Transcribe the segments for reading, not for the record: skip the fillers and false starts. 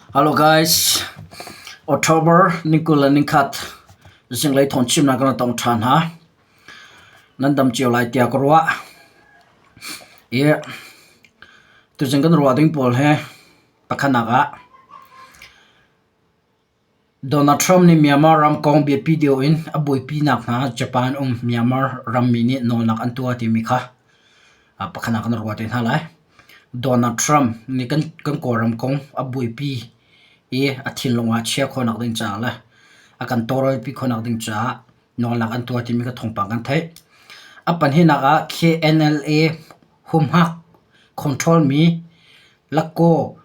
Hello guys, October ni 20 le nikhat zinglei thawngchimnak kan tong ṭhan hna. Nan dam cio lai tiah ka ruah. I tuzing kan ruah ding pawl hi pakhatnak ah Donald Trump nih Myanmar ram kong biapi deuh in a buaipinak hna Japan um Myanmar rammi nih nawlnak an tuah timi kha pakhatnak kan ruah te hna lai. Donald Trump nih kan Kawlram kong a buaipi i a thinlung ah chia khawhnak ding caah le a kan tawlrelpi khawhnak ding caah nawlnak an tuah timi kha thawngpang kan theih. A pahnihnak ah KNLA humhak control mi Lakkaw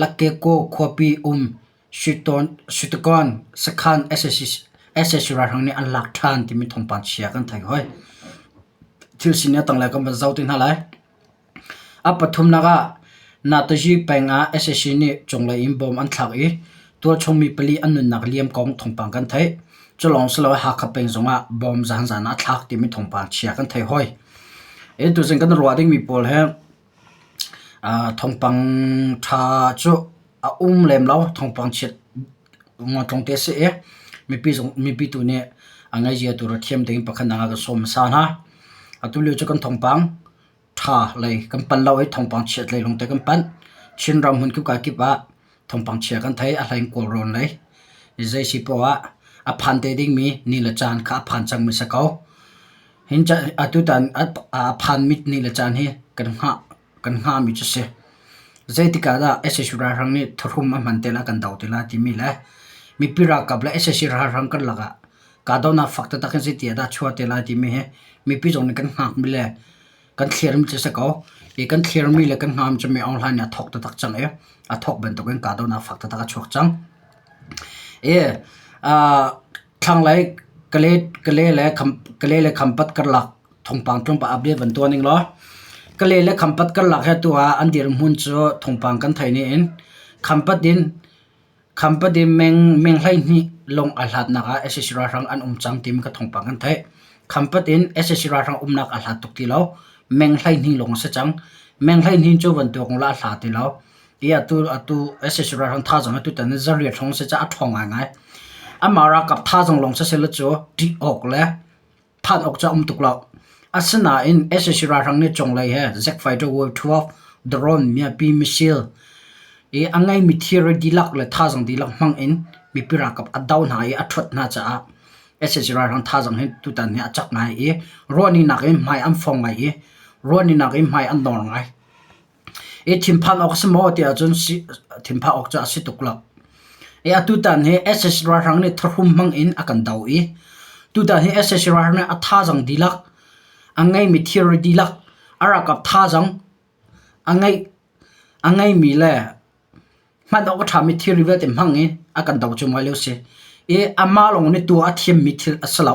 Lakkekaw khuapi um Sitagon sakhan sac ralhrang nih an lak ṭhan timi thawngpang chia kan theih hoi. Thil sining a tanglei kan van zoh te hna lai. A pathumnak ah Natazi peng ah sac nih cunglei in bom an thlak i tualchung mi pali an nunnak liam kong thawngpang kan theih. Cu lawng si lo Hakha peng zongah bom zanzan ah a thlak timi thawngpang chia kan theih hoi. Tuzing kan ruah dingmi pawl hi Thawngpang ṭha cu a um lem lo. Thawngpang chiat tlawngte a si i mipi tu nih a ngaihzia tu rak thiam ding pakhat dang ah kan sawm hmasa hna. Atu lio cu kan thawngpang ṭha lei kan panh lo i thawngpang chiat lei lawngte kan panh. Chinram hmun kip kip ah thawngpang chia kan thei. A hlei in Kawlrawn lei. Zei si poah ah a phan te dingmi ni le caan kha a phan cangmi si ko. Atutan a phanmi ni le caan hi kan hngahmi cu a si. Zeitik ah dah sac ralhrang nih thahrum a hman te lai, kan do te lai timi le mipi ralkap le sac ralhrang karlak ah kahdohnak fak taktak in zeiti ah dah chuah te lai timi hi mipi zong nih kan hngakmi le kan thlirmi cu a si ko. Hi kan thlirmi le kan hngakmi cu Min Aung Hlaing nih a thawk taktak cang i a thawk bantukin kahdohnak fak taktak a chuak cang. Thlanglei Kale le Khampat karlak thawngpang tlawmpal update van tuah ning law Kale le Khampat karlak hi atu ah an dirhmun cu thawngpang kan theih ning in Khampat in Khampat in meng 12 lawng aa hlatnak ah sac ralhrang an um cang timi kha thawngpang kan theih. Khampat in sac ralhrang umnak aa hlat tuk ti lo. Meng 12 lawng a si cang. Meng 12 cu van tuak la a hla ti lo. I atu atu sac ralhrang thazaang atutan hi zariat hrawng si caah a ṭhawng ngaingai. Amah ralkap thazaang lawng siseh cu ṭih awk le phan awk cu a um tuk lo. Asinain sac ralhrang nih cunglei he Zack Fighter Wave 12 drone miapi missile i a ngeimi thilri dihlak le thazaang dihlak hmang in mipi ralkap a do hna i a ṭhuat hna caah sac ralhrang thazaang hi tutan hi a cak ngai i ruahning nakin hmai an fong ngai i ruahning nakin hmai an nawr ngai. I thinphan awk a si maw tiah cun thinphan awk cu a si tuk lo. I atutan hi sac ralhrang nih thahrum hmang in a kan do i tutan hi sac ralhrang nih a thazaang dihlak, a ngeimi thilri dihlak, a ralkap thazaang a ngeih a ngeimi le hman awk a ṭhami thilri vialte hmang i a kan do cuahmah lio a si. I amah lawng nih tuah a thiammi thil a si lo.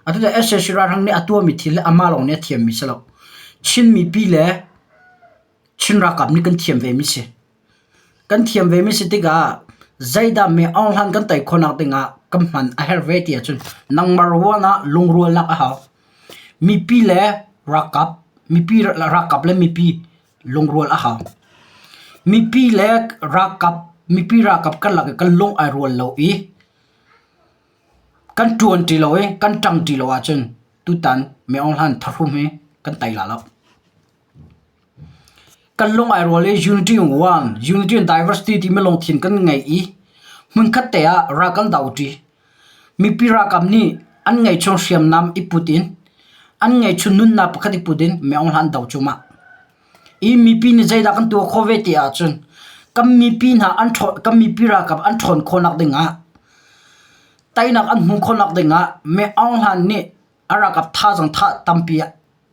Atu sac ralhrang nih a tuahmi thil hi amah lawng nih a thiammi a si lo. Chin mipi le Chin ralkap nih kan thiam vemi si. Kan thiam vemi si tikah zeidah me Aung Hlan kan tei khawhnak dingah kan hman a herh ve ti ahcun nangmah ruan ah lungrualnak a hau. Mipi le ralkap, mipi ralkap le mipi lungrual a hau. Mipi le ralkap, mipi ralkap karlak i kan lung ai rual lo i kan ṭuan ṭi lo i kan ṭang ṭi lo ahcun tutan Min Aung Hlaing thahrum hi kan tei la lo. Kan lung ai rual i unity in one, unity in diversity timi lungthin kan ngei i hmunkhat te ah ral kan do ṭi. Mipi ralkap nih an ngeihchun hriamnam i put in an ngeihchun nunnak pakhat i put in Min Aung Hlaing an do cuahmah. I mipi nih zeidah kan tuah khawh ve ti ahcun kan mipi hna an ṭhawn kan mipi ralkap an ṭhawn khawhnak dingah teinak an hmuh khawhnak dingah Min Aung Hlaing nih a ralkap thazaang tha tampi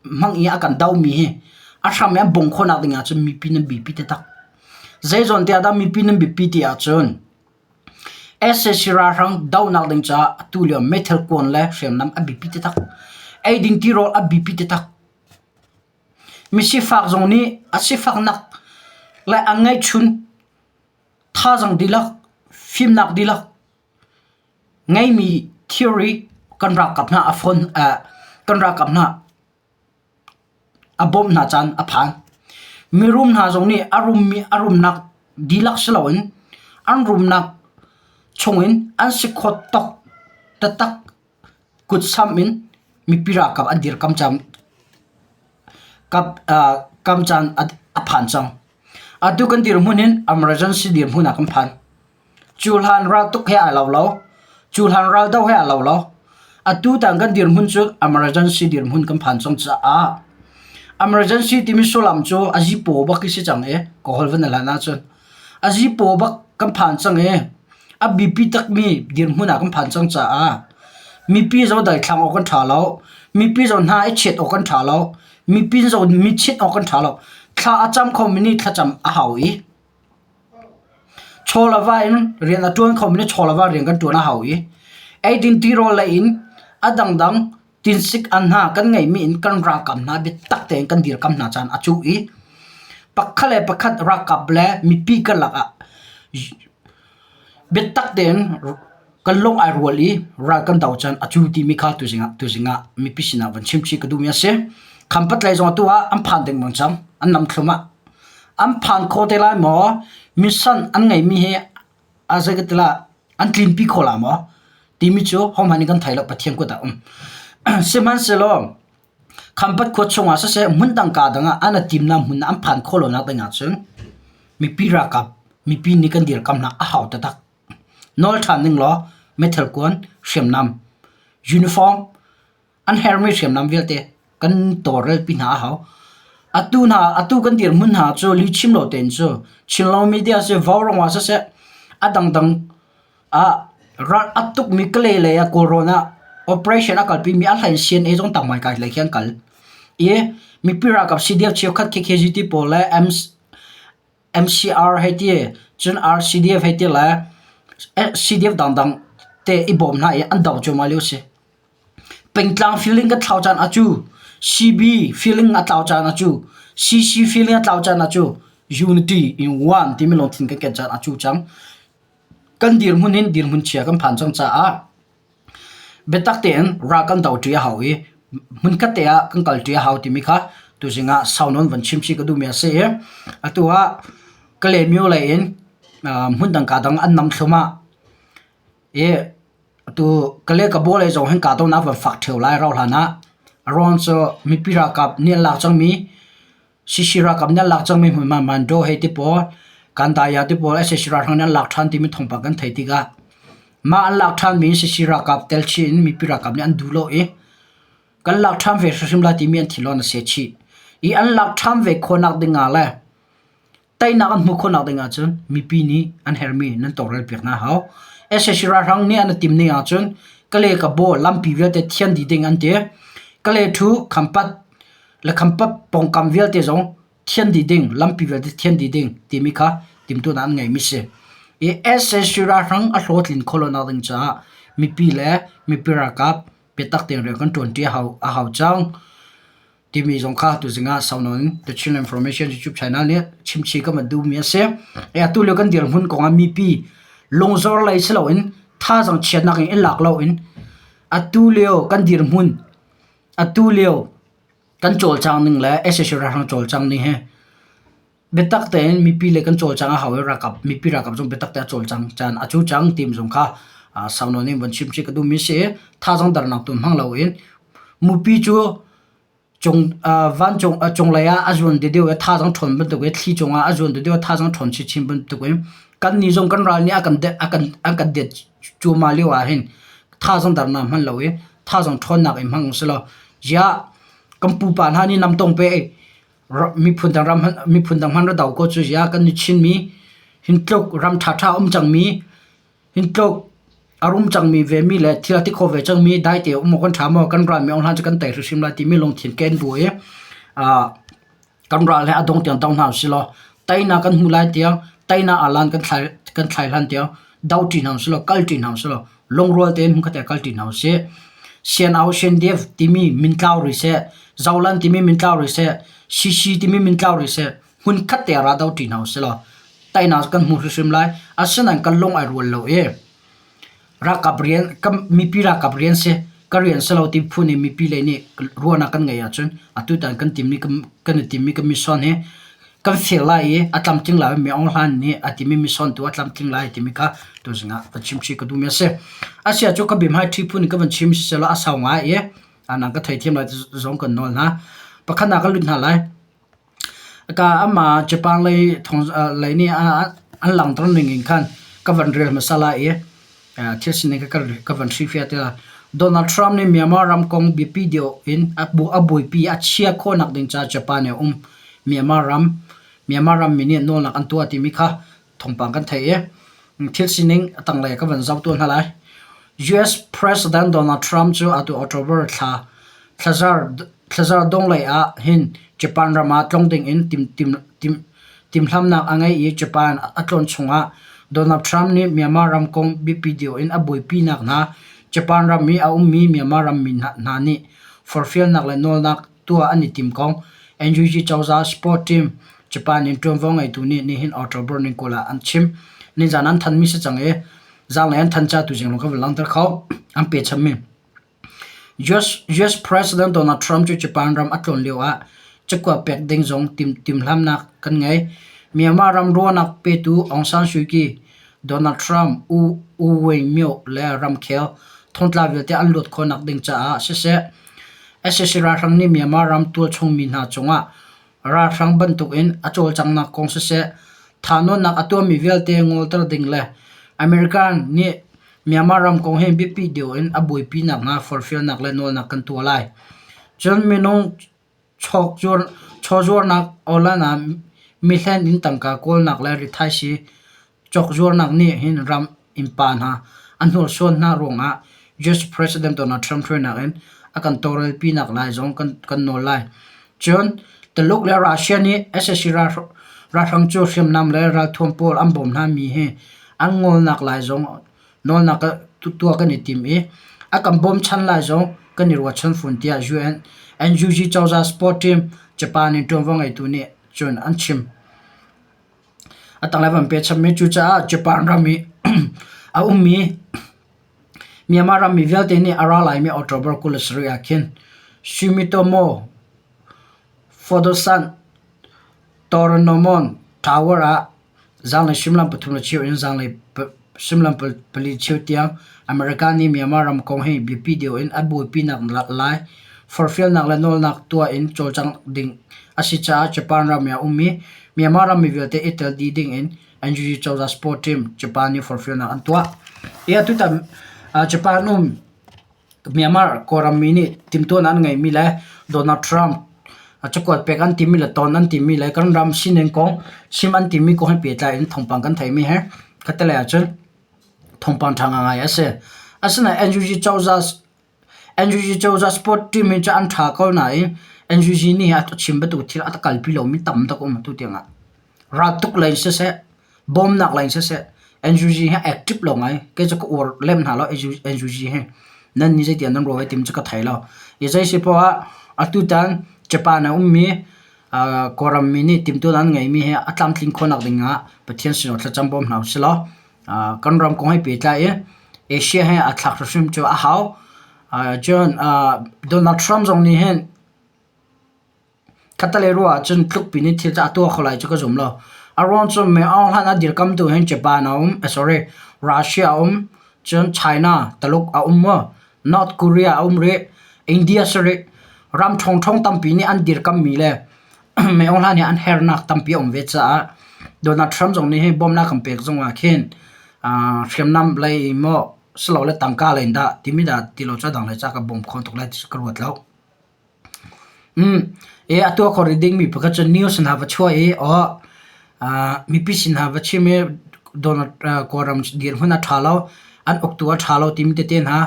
hmang i a kan domi hi a hram i an bawmh khawhnak ding ahcun mipi nan biapi taktak. Zeizawn tiah dah mipi nan biapi ti ahcun sac ralhrang dohnak ding caah atu lio meithal kuan le hriamnam a biapi taktak. Eiding tirawl a biapi taktak. Misifak zong nih a sifaknak le a ngeihchun thazaang dihlak, fimnak dihlak ngeimi thilri kan ralkap hna a fon kan ralkap hna a bawmh hna caan a phan. Mirum hna zong nih a rummi a rumnak dihlak si loin An rumnak chungin an si khawt tok taktak kutsamh in mipi ralkap an dirkam cang kam caan a phan cang. Atu kan dirhmun hin emergency dirhmun ah kan phan. Cu hlan raltuk he aa lo lo. Cu hlan raldoh he aa lo lo. Atu tang kan dirhmun cu emergency dirhmun kan phan cang caah emergency timi sullam cu a zipaw bak i si cang i ka holh van na hlan ahcun a zipaw bak kan phan cang i a biapi takmi dirhmun ah kan phan cang caah mipi zong daithlang awk kan ṭha lo. Mipi zong hna i chiat awk kan ṭha lo. Mipi zong mi chit awk kan ṭha lo. Thla a cam khomi nih thlacam a hau i Chaw le va in rian a ṭuan khomi nih chaw le va rian kan ṭuan a hau i eidin tirawl lei in a dangdang tinsik an hna kan ngeihmi in kan ralkap hna biatak tein kan dirkamh hna caan a cu i pakhat le pakhat ralkap le mipi karlak ah biatak tein kan lung ai rual i ral kan do caan a cu timi kha tuzing ah tuzing ah mipi sinah van chim chih ka duhmi a si. Khampat lei zong atu ah an phan dengmang cang an nam thlum ah. An phan kho te lai maw? Mission an ngeihmi hi a zei ka ti lah an tlinpi kho la maw? Timi cu hohmanh nih kan thei lo Pathian kut ah um. Sihmanhsehlaw Khampat khua chungah siseh hmundang kaa dang ah an i timnak hmun ah an phan khawh lonak ding ahcun mipi ralkap mipi nih kan dirkamhnak a hau taktak. Nawl ṭhan ning law meithal kuan, hriamnam, uniform, an herhmi hriamnam vialte kan tawlrelpi hna a hau. Atu hna atu kan dirhmun hna cu lihchim lo tein cu Chinlong media si Vaurawng ah siseh a dangdang ah ral a tukmi Kalay lei ah Kawlrawn ah operation a kalpimi a hlei in CNA zong tangmai kai lei khi an kal. I mipi ralkap CDF cheukhat KKGT pawl le MCR hei ti, cun RCDF hei ti le CDF dangdang te i bawm hna i an do cuahmah lio a si. Pengtlang feeling kan thlau caan a cu, CB feeling a tlau caan a cu, CC feeling a tlau caan a cu, unity in one timi lungthin kan ken caan a cu cang. Kan dirhmun in dirhmun chia kan phan cang caah Biatak tein ral kan doṭi a hau i hmunkhat te ah kan kalṭi a hau timi kha tuzing ah sau nawn van chim chih ka duhmi a si i atu ah Kalaymyo lei in hmundang kaa dang an nam thluahmah i atu Kalay Kabaw lei zong hin kahdohnak van fak ṭheo lai rauh hlan ah a ruang cu mipi ralkap nih an lak cangmi Sisi ralkap nih an lak cangmi hmunhma Mandaw hei ti pawl, Kandaya ti pawl sac ralhrang nih an lak ṭhan timi thawngpang kan theih tikah mah an lak ṭhanmi in sisi ralkap tel chih in mipi ralkap nih an duh lo i kan lak ṭhan ve hrimhrim lai timi an thinlung an seh chih. I an lak ṭhan ve khawhnak ding ah le teinak an hmuh khawhnak ding ahcun mipi nih an herhmi nan tawlrel piak hna hau. Sac ralhrang nih an i timh ning ahcun Kale Kabaw lampi vialte thian dih ding an ti. Kale Thu Khampat le khampat pawngkam vialte zong thian dih ding, lampi vialte thian dih ding timi kha timhtuahnak an ngeimi si. I sac ralhrang a hlawhtlin khawh lonak ding caah mipi le mipi ralkap biatak tein rian kan ṭuanṭi a hau, a hau cang timi zong kha tuzing ah sau nawn in The Chin Information YouTube channel nih chimchih ka van duhmi a si. E atu lio kan dirhmun kong ah mipi lungzor lei si loin thazaang chiatnak in i lak loin atu lio kan dirhmun Atu lio kan cawlcang ning le sac ralhrang cawlcang ning hi biatak tein mipi le kan cawlcang a hau i ralkap mipi ralkap zong biatak tein a cawlcang caan a cu cang ti zong kha sau nawn in von chim chih ka duhmi si i thazaang dernak tu hmang loin mupi cu cung vancung cunglei ah a zuan deuhdeuh i thazaang ṭhawn bantuk i thli cungah a zuan deuhdeuh i thazaang ṭhawn chinchin bantuk in kannih zong kan ral nih a kan a kan an kan det cuahmah lio ah hin thazaang dernak hman lo i thazaang ṭhawnnak in hmang usih law ziah kan pupa hna nih namtong pe miphun dang ram miphun dang hmanh ra do ko cu ziah kan i Chinmi hin tluk ram ṭhaṭha um cangmi hin tluk a rum cangmi vemi le thil a ti kho ve cangmi dai te um awk kan ṭha maw kan ral mi hlan cu kan tei hrimhrim lai timi lungthin ken bu i kan ral he a dong tiang do hna usih law teinak kan hmu lai tiang teinak alan kan thlai kan thlai hlan tiang do ṭi hna usih law kal ṭi hna usih law lungrual tein hmunkhat ah kal ṭi hna usih. Sian-au Siandev timi min tlau rih seh, Zolan timi min tlau rih seh, Sisi timi min tlau rih seh, hmunkhat te ah ra do ṭi hna usih law teinak kan hmu hrimhrim lai. Asinain kan lung ai rual lo i Ralkap rian kan mipi ralkap rian si ka rian si lo ti phun in mipi lei nih ruahnak kan ngeih ahcun atutan kan timmi kan i timmi kan mission hi Kan fir lai i a tlamtling lai i Mi Aung Hlaing nih a timi mission tu a tlamtling lai timi kha tuzing ah van chimchih ka duhmi a si. Asiah cu ka biahmai ṭhi phun in ka van chim siselaw a sau ngai i nang ka theithiam lai ti zong kan nawl hna. Pakhatnak kan lut hna lai. Ka amah Japan lei thong lei nih an langhter ning in khan ka van rel hmasa lai i thil sining kha ka van hrilhfiah te lai. Donald Trump nih Myanmar ram kong biapi deuh in a buaipi a chia khawhnak ding caah Japan i a um. Myanmar ram Myanmar rammi nih nawlnak an tuah timi kha thawngpang kan theih i thil sining a tanglei ka van zoh tuah hna lai. US President Donald Trump cu atu October thla thlazar thlazar donglei ah hin Japan ram ah tlong ding in tim tim tim timhlamnak a ngei i Japan a tlawn chungah Donald Trump nih Myanmar ram kong biapi deuh in a buaipinak hna Japan ram i a ummi Myanmar rammi hna nih forhfialnak le nawlnak tuah an i tim kong NUG cozah sport team Japan in ṭuanvo ngeitu nih nihin October ni 20 ah an chim. Nizan an thanmi si cang i zaanglei an than ca tuzing lawng ka van langhter kho. An pe chammi. US, US President Donald Trump cu Japan ram a tlawn lio ah cakuat pek ding zong tim, timhlamnak kan ngei. Myanmar ram ruahnak petu Aung San Suu Kyi, Donald Trump, U, U Win Myint le ramkhel thongtla vialte an luat khawhnak ding caah siseh, sac ralhrang nih Myanmar ram tualchung mi hna cungah ralhrang bantukin a cawlcanghnak kong siseh, thahnawnnak a tuahmi vialte ngolter ding le American nih Myanmar ram kong hi biapi deuh in a buaipinak hnga forhfialnak le nawlnak kan tuah lai. Cun minung chawzuarnak online ah mihlen in tangka kawlnak le rithaisii Cawkzuarnak nih hin ram innpa hna a hnursuan hna ruangah US President Donald Trump hruainak in a kan tawlrelpinak lai zong kan nawl lai. Cun Tuluk le Russia nih sac ralhrang cu hriamnam le ralthuam pawl an bawm hna mi hi an ngolnak lai zong nawlnak tuah kan i tim i a kan bawmchan lai zong kan i ruahchan fawn tiah UN NUG cozah sport team Japan in ṭuanvo ngeitu nih cun an chim. A tanglei van pe chapmi cucaah Japan ram i a ummi Myanmar rammi vialte nih a ra laimi October 27 ah khin Sumitomo Fudosan Toranomon Tower ah zaanglei suimilam pathum le cheu in zaanglei suimilam pali cheu tiang America nih Myanmar ram kong hi biapi deuh in a buaipinak lai forhfialnak le nawlnak tuah in cawlcangh ding a si caah Japan ram i a ummi Myanmar rammi vialte i tel dih ding in NUG cozah sport team Japan nih forhfialnak an tuah. I atutan Japan um Myanmar Kawlram mi nih timhtuahnak an ngeihmi le Donald Trump cakuat pek an timi le ton an timi le kan ram sining kong chim an timi kong he pehtlai in thawngpang kan theihmi he khatalei ahcun thawngpang ṭha ngaingai a si. Asinain NUG cozah NUG cozah sport team hi cu an ṭha ko nain NUG nih a chim bantuk thil a kalpi lomi tam tuk a um atu tiangah. Raltuk lei in siseh, bawmnak lei in siseh, NUG hi active lo ngai. Kei cu ka uar lem hna lo NUG hi. Nan nih zeitiah nan ruah ve timi cu ka thei lo. I zei si poah ah atutan Japan ah ummi Kawlram mi nih timhtuahnak an ngeihmi hi a tlamtlin khawhnak ding ah Pathian sinah thlacam bawm hna usih law kan ram kong he pehtlai i Asia he aa thlak hrimhrim cu a hau. Cun Donald Trump zong nih hin khatalei ruah ahcun tlukpi nih thil cu a tuah kho lai cu ka zum lo. A ruang cu Min Aung Hlaing a dirkamtu hin Japan a um, sorry, Russia a um, cun China, Taluk a um maw, North Korea a um rih, India si rih. Ram ṭhawngṭhawng tampi nih an dirkammi le Min Aung Hlaing nih an hernak tampi a um ve caah Donald Trump zong nih hi bawmhnak kan pek zong ah khin hriamnam lei maw silole tangka lei in dah timi dah ti lo cu a dang lei ca ka bawm kho tuk lai ti ka ruat lo. A tuah kho rih dingmi pakhat cu news hna va chuah i mipi sin hna va chim i Kawlram dirhmun a ṭha lo, an uktu a ṭha lo timi tete hna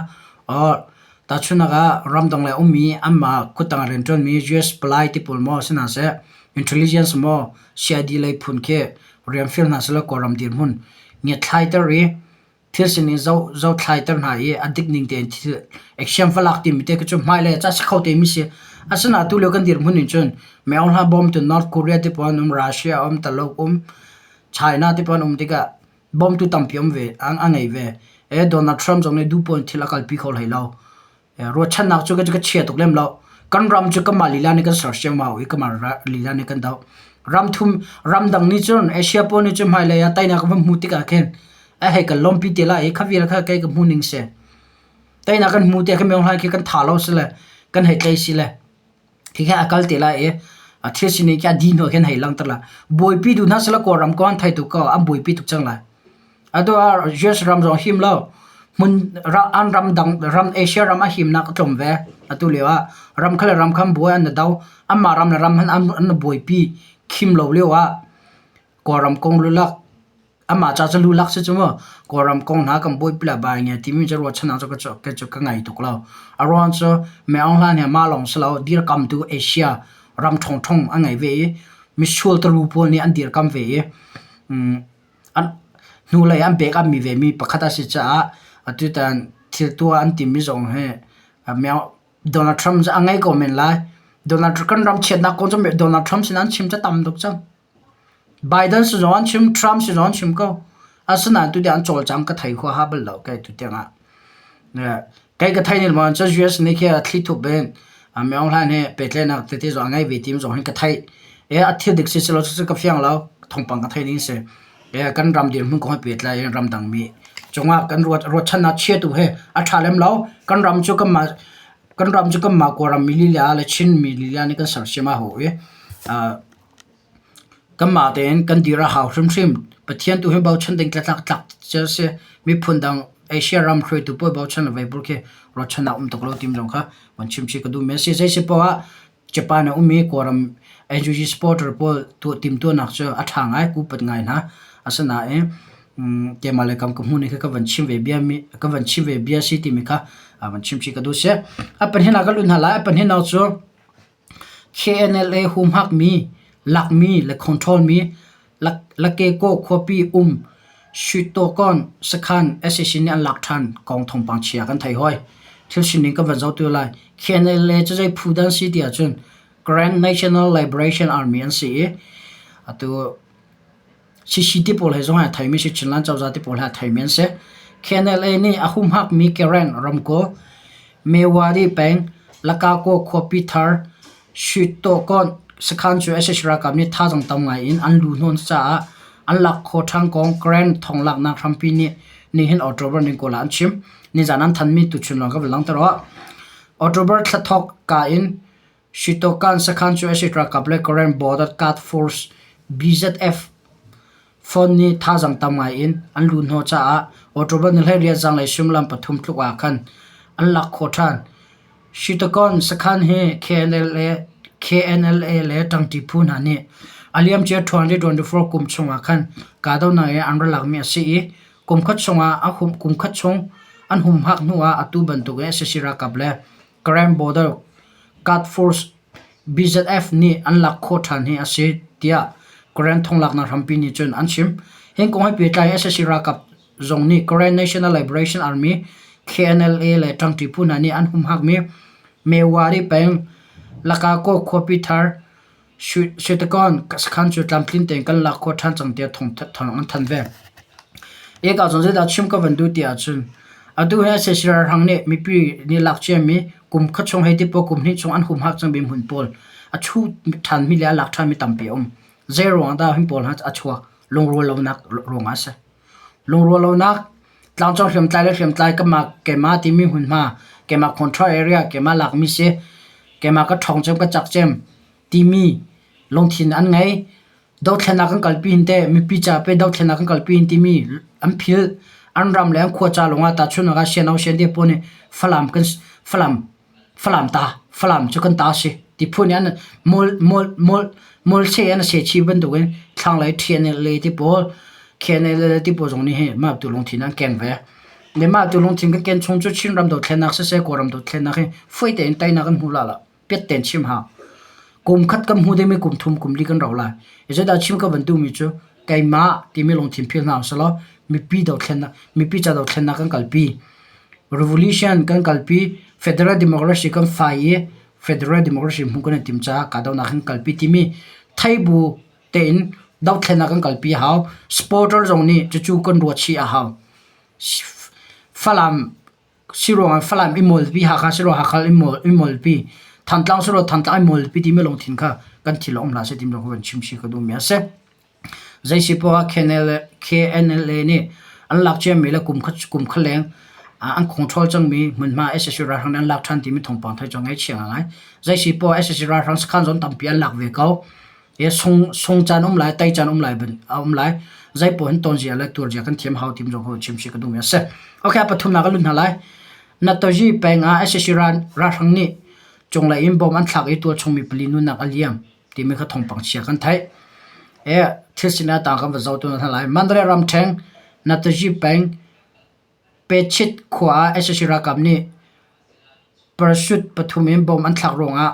tahchunhnak ah ramdang lei a ummi anmah kuttang ah rianṭuanmi US palai ti pawl maw si hna seh, intelligence maw CID lei phun khi rian fial hna sehlaw Kawlram dirhmun ngiatthlaiter i thil sining zohthlaiter hna i a dik ning tein thil action va lak timi te khi cu hmailei ah cah si kho te mi si. Asinain atu lio kan dirhmun in cun Myo Hla bawm tu North Korea te pawl an um, Russia a um, Taluk um, China te pawl an um tikah bawmtu tampi um ve, a ngei ve. E Donald Trump zong nih duh paoh in thil a kalpi kho hlei lo. Ruahchannak cu ka chia tuk lem lo. Kan ram cu kanmah lila nih kan sersiam i kanmah lila nih kan doh. Ramthum ramdang nih cun Asia pawl nih cun hmailei ah teinak an van hmuh tikah khin a hei kan lawmpi te lai i kha vial kha kei ka hmuh ning si. Teinak kan hmu tiah khin Myo Hlaing khi kan tha lo si le kan hei tlei si le khi kha a kal te lai i a thil sining khi a dih hnu ah khin hei langhter lai. Buaipi duh hna sila Kawlram ko an thei tuk ko an buaipi tuk cang lai. Atu ah US ram zong him lo. Hmun an ram dang ram Asia ram a himnak a tlawm ve. Atu lio ah ram kha le ram kha an buai an i do. Anmah ram le ram hmanh an i buaipi khim lo lio ah Kawlram kong lulak amah ca cu lulak si cu mu. Kawlram kong hna kan buaipi lai bai nge timi cu ruahchannak cu ka cu ka ngei tuk lo. A ruang cu Min Aung Hlaing hi mah lawng si lo dirkamtu Asia ram ṭhawngṭhawng a ngei ve i misual taru pawl nih an dirkam ve i hnulei an backup mi vemi pakhat a si caah atutan thil tuah an timi zong hi Donald Trump cu a ngei ko men lai. Donald kan ram chiatnak kong cu Donald Trump sin an chim cu tam tuk cang. Biden si zong an chim, Trump si zong an chim ko. Asinain tutiang an cawlcang ka thei huaha bal lo kei tutiang ah. Kei ka theih ning cu US nih khi a thlithup in Min Aung Hlaing hi pehtlaihnak tete zong a ngei ve ti zong hin ka theih. A thil dik si si lo cu ka fiang lo. Thawngpang ka theih ning si. Kan ram dirhmun kong he pehtlai in ramdang mi cungah kan ruahchannak chiatu he a ṭha lem lo. Kan ram cu kanmah kan ram cu kanmah Kawlram mi lila le Chin mi lila nih kan sersiam a hau i Kanmah tein kan dir a hau hrimhrim. Pathian tu hi bochan ding tlak tlak cia si. Miphun dang Asia ram hruaitu pawl bochan le veibur khi ruahchan a um tuk lo tim zong kha van chim chih ka duhmi a si. Zei si poah ah Japan a um i Kawlram NUG supporter pawl tuah timtuahnak cu a ṭha ngai, kupat ngai hna. Asinain keimah le kam ka hmuh ning kha ka van chim ve bia mi ka van chim ve bia si timi kha van chim chih ka duh si. A pahnih ah ka lut hna lai. A pahnih cu KNLA humhakmi, lakmi le control-mi Lakekaw khuapi um Suitokawn sakhan sac nih an lak ṭhan kong thawngpang chia kan theih hoi. Thil sining kan van zoh tu lai. KNLA cu zei phu dah an si ti ahcun Grand National Liberation Army an si i atu CC ti pawl he zong ah theimi si Chinland cozah ti pawl he a theimi an si. KNLA nih a humhakmi Karen ramkulh Mewari peng Lakakaw khuapi thar Shwetawkawn sakhan cu sac ralkap nih thazaang tam ngai in an lu hnawn caah an lak khawh ṭhan kong Karen thonglaknak hrampi nih nihin October ni 9 ah an chim. Nizan an thanmi tuchun lawng ka van langhter awh. October thla thawk ka in Shitokan sakhan cu sac ralkap le Karen Border Guard Force BZF phone nih thazaang tam ngai in an luh hnawh caah October ni 18 zanlei suimilam pathum tluk ah khan an lak khawh ṭhan. Shitokon sakhan hi KNLA le ṭangṭi phu hna nih a liamcia 2024 kum chungah khan kahdohnak in an ra lakmi a si i kumkhat chung an humhak hnuah atu bantukin sac ralkap le Karen Border Guard Force BZF nih an lak khawh ṭhan hi a si tiah Karen thonglaknak hrampi nih cun an chim. Hi kong he pehtlai in sac ralkap zong nih Karen National Liberation Army KNLA le ṭangṭi phu hna nih an humhakmi Mewari peng Lakakaw khuapi thar Shwedagon sakhan cu tlamtlin tein kan lak khawh ṭhan cang tiah thawng an thanh ve. Eka cun zeidah chim ka van duh ti ahcun atu hi sac ralhrang nih mipi nih lak ciami kum khat chung hei ti pawl kum hnih chung an humhak cangmi hmun pawl a chuh ṭhanmi le a lak ṭhanmi tampi a um. Zei ruangah dah hi pawl hi a chuak? Lungrual lonak ruangah a si. Lungrual lonak tlangcung hriamtlai le hriamtlai keimah keimah timi hmunhma keimah control area keimah lakmi si keimah ka ṭhawng cem ka cak cem timi lungthin an ngei. Dothlennak kan kalpi hin teh mipi ca pe dothlennak kan kalpi hin timi an philh. An ram le an khua ca lawngah tahchunhnak ah Siano Siante pawl nih Falam kan Falam Falam ta Falam cu kan ta a si ti phun in an mawl mawl mawl mawl se an se chih bantukin thlanglei ṭhian le ti pawl KNLA ti pawl zong nih hi mah tu lungthin an keng ve. Le mah tu lungthin kan ken chung cu Chinram dothlennak siseh Kawlram dothlennak hi fawi tein teinak kan hmu la lo. Piat tein chim hau. Kum khat kan hmu dingmi kum thum kum li kan rau lai. Zeidah chim ka van duhmi cu keimah timi lungthin phil hna usih mipi dothlennak mipi ca dothlennak kan kalpi. Revolution kan kalpi. Federal democracy kan fai i federal democracy hmuh kan i tim caah kahdohnak kan kalpi timi theibu tein dothlennak kan kalpi a hau. Supporter zong nih cucu kan ruat chih a hau. Falam si ruangah Falam i mawlpi, Hakha si ruangah Hakha i mawlpi, Thantlang si ruangah Thantlang i mawlpi timi lungthin kha Kan thil um hlah seh ti zong van chim chih ka duhmi a si. Zei poah ah KNLA nih an lak ciami le kum khat leng an control cangmi hmunhma sac ralhrang nih an lak ṭhan timi thawngpang theih cu ngaihchia ngaingai. Zei poah ah sac ralhrang sakhan zong tampi an lak ve ko. Sung caan um lai, tai caan um lai a um lai. Zei poah hin tawnzia le tuarzia kan thiam hau timi zong chim chih ka duhmi a si. Okay, a pathumnak ka lut hna lai. Natozi peng ah sac ralhrang nih cunglei in bom an thlak i tualchung mi pali nunnak a liam. timi kha thawngpang chia kan theih. E thil sinah tang kan va zoh tu hna lai. Mandalay ramṭheng Nataji peng Pechit khua ah sac ralkap nih parachute pathum in bom an thlak ruangah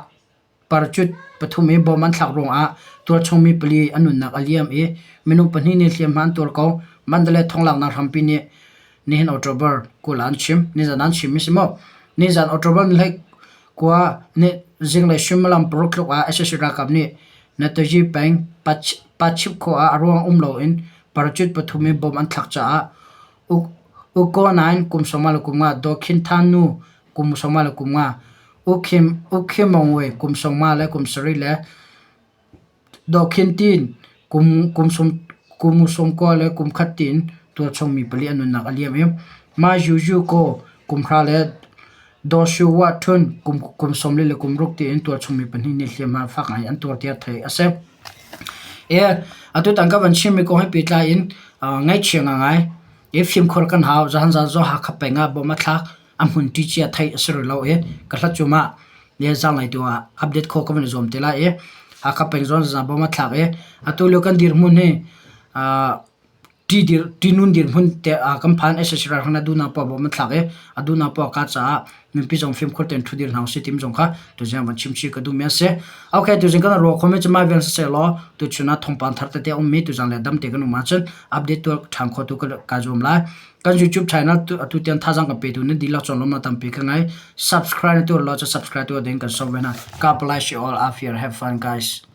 parachute pathum in bom an thlak ruangah tualchung mi pali an nunnak a liam i minung pahnih nih hliamhma an tuar ko. Mandalay thonglaknak hrampi nih nihin October 20 ah an chim. Nizan an chim mi si maw? Nizan October ni hlei Khua nih zinglei suimilam paruk tluk ah sac ralkap nih Netaji peng Pachip khua ah a ruang um loin parachute pathum in bomb an thlak caah U Ko Naing kum 25, Daw Khin Than Nu kum 25, U Khim Maung Wei kum 17 le Daw Khin Tin kum 90 le kum khat tiin tualchung mi pali an nunnak a liam i Ma Yu Yu Kaw kum hra le Daw Shu Wah Htun kum 46 tiin tualchung mi pahnih nih hliamhma fak ngai an tuar tiah theih a si. Atutan ka van chimmi kong he pehtlai in ngaihchia ngangai i fimkhur kan hau. Zahan zan zong Hakha peng ah bom a thlak. A hmun ṭi cia theih a si rih lo i ka hlat cu mah le zaanglei tu ah update khawh ka van i zuam te lai i Hakha peng zawn zan bom a thlak i atu lio kan dirhmun hi ṭihnun dirhmun te kan phan sac ralhrang nih a duhnak poah bom an thlak i a duhnak poah ka caah mipi zong fimkhur tein ṭhu dir hna usih timi zong kha tuzing van chim chih ka duhmi a si. Okay, tuzing kan ruah khomi cu mah vial siseh law tuchun ah thawngpang thar tete a ummi tuzang le dam te kan um ahcun update tuah ṭhan khawh tu ka zuam lai. Kan YouTube channel atu tiang thazaang kan petu nan dihlak cun lawmnak tampi ka ngei. Subscribe na tuah lo cu subscribe tuah ding kan sawm ve hna. God bless you all. Afir. Have fun guys.